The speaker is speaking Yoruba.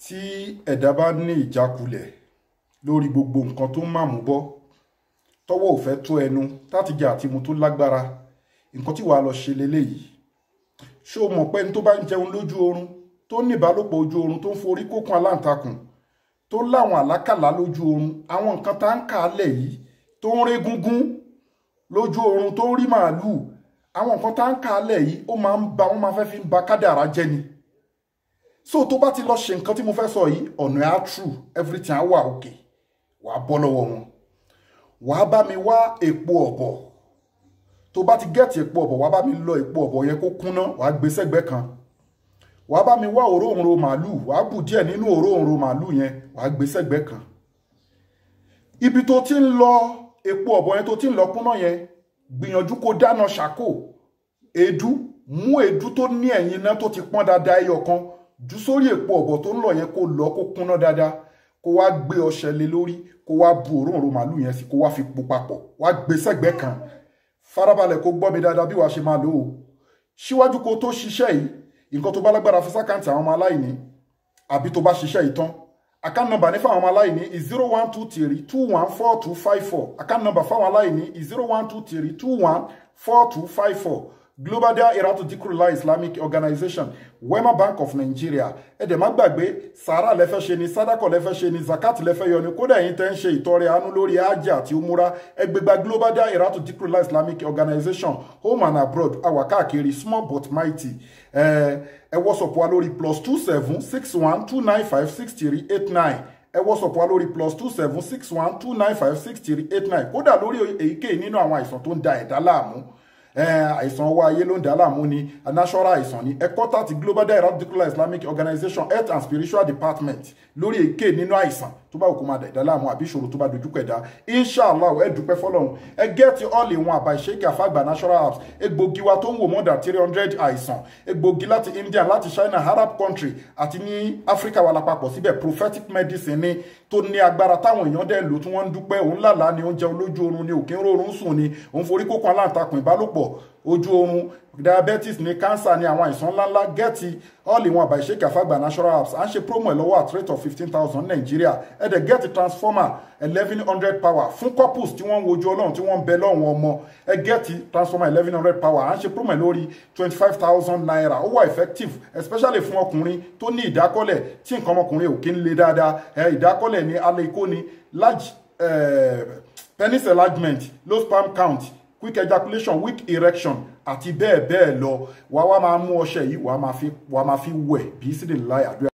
Tí ẹ̀dá bá ní ìjákulẹ̀ lórí gbogbo nǹkan tó ń màmú bọ́, tọ́wọ́ ò fẹ́ tó ẹnu, tátìjà àti mu tó lágbára, nǹkan tí wàá lọ ṣe leléyìí. Ṣé o mọ̀ pé ẹni tó bá ń jẹun lójú oorun, tó ní ìbálòpọ̀ ojú oorun, tó ń forí kókun aláǹtakùn, tó láwọn àlákàlà lójú oorun, àwọn nǹkan tá ń kà á lẹ̀ yìí, tó ń régúngún lójú oorun, tó ń rí màálùú, àwọn nǹkan tá ń kà á lẹ̀ yìí, ó máa ń ba, wọ́n máa fẹ́ fi ń ba kádàrá jẹ́ ni. So tó bá ti lọ ṣe nǹkan tí mo fẹ́ sọ yìí, ọ̀nà á true, everything á wà okay, wàá bọ́ lọ́wọ́ wọn. Wàá bá mi wá èpo ọ̀bọ̀. Tó bá ti gẹ́ẹ̀tì èpo ọ̀bọ̀, wàá bá mi lọ èpo ọ̀bọ̀ yẹn kó kúnná, wàá gbé sẹ́gbẹ́ kan. Wàá bá mi wá òróǹro màálù, wàá bù díẹ̀ nínú òróǹro màálù yẹn, wàá gbé sẹ́gbẹ́ kan. Ibi tó ti ń lọ èpo ọ̀bọ̀ yẹn tó ti ń lọ kúnná yẹn, gbìyànjú kó dáná ṣàkó èédú, mú èédú tó ní ẹ̀yìn iná tó ti pọ́n dáadáa ẹyọ kan, jù sórí èpo ọ̀bọ̀ tó ń lọ yẹn, kó lọ kó kúnná dáadáa, kó wá gbé ọṣẹ lé lórí, kó wá bu òróǹro màálù yẹn sí, kó wá fi po papọ̀, wá gbé sẹ́gbẹ́ kan. Farabalẹ̀ kó gbọ́ mi dáadáa bí wàá ṣe máa lò ó. Síwájú kó tó ṣiṣẹ́ yìí, nǹkan tó bá lágbára fi sákàǹtì àwọn ọmọ aláìní, àbí tó bá ṣiṣẹ́ yìí tán, account number ní fáwọn ọmọ aláìní is 0123214254. Account number fáwọn aláìní is 0123214254. Global Dahiratu Dhikrlahi Islamic Organization, Wema Bank of Nigeria. Ẹ dẹ̀ má gbàgbé, sàárà lẹ́fẹ́ ṣe ni, sádàkọ̀ lẹ́fẹ́ ṣe ni, zakat lẹ́fẹ́ yọ ni, kódà ẹ̀yin tẹ́ ń ṣe ìtọrẹ àánú lórí hajj àti umura, ẹgbẹ́gba Global Dahiratu Dhikrlahi Islamic Organization, home and abroad, àwa káàkiri, small but mighty. Ẹ WhatsApp wa lórí +27 612956389. Ẹ WhatsApp wa lórí +27 612956389. Kódà lórí èyíkéyìí nínú àwọn àìsàn tó ń da ẹ̀dá láàmú, àìsàn ọwọ́ ayé ló ń dà láàmú ni, natural àìsàn ni, ẹ contact Global Dahiratu Dhikrlahi Islamic Organization Health and Spiritual Department lórí èké nínú àìsàn tó bá òkú máa dà láàmú àbí ìṣòro tó bá dojúkọ ẹ̀dá. Inshallah, ẹ dúpẹ́ fọlọ́run. Ẹ get all in one by Sheikh Afagba Natural Herbs, egbògi wa tó ń wò more than 300 àìsàn, egbògi láti India, láti China, Arab country àti ní Africa wà lápapọ̀ síbẹ̀. Prophetic medicine ni tó ní agbára táwọn èèyàn dẹ̀ lò tí wọ́n ń dúpẹ́. Òun lálàá ni, oúnjẹ olójú oorun ni, òkè ń rọrùn sùn ni, òun forí kókan aláǹtakùn, ìbálòpọ̀ ojú oorun, diabetes ni, cancer ni, àwọn àìsàn ńláńlá. Get all in one by Sheikh Afagba Natural Herbs. À ń ṣe promo ẹ̀ lọ́wọ́ at rate of 15,000 Nàìjíríà. Ẹ dẹ̀ get transformer 1100 power fún couples tí wọ́n ń wojú Ọlọ́run, tí wọ́n ń bẹ lọ́wọ́n ọmọ. Ẹ get transformer 1100 power, à ń ṣe promo ẹ̀ lórí ₦25,000. Ó wà effective especially fún ọkùnrin tó ní ìdákọ́lẹ̀, tí nǹkan ọmọkùnrin ò kí ń le dáadáa. Ìdákọ́lẹ̀ ní alẹ́ ikó ni, large penis enlargement, low sperm count, quick ejaculation, weak erection àti bẹ́ẹ̀ bẹ́ẹ̀ lọ. Wàá wá máa mú ọṣẹ yìí, wàá máa fi wẹ̀ bí sídìí láì àdúrà.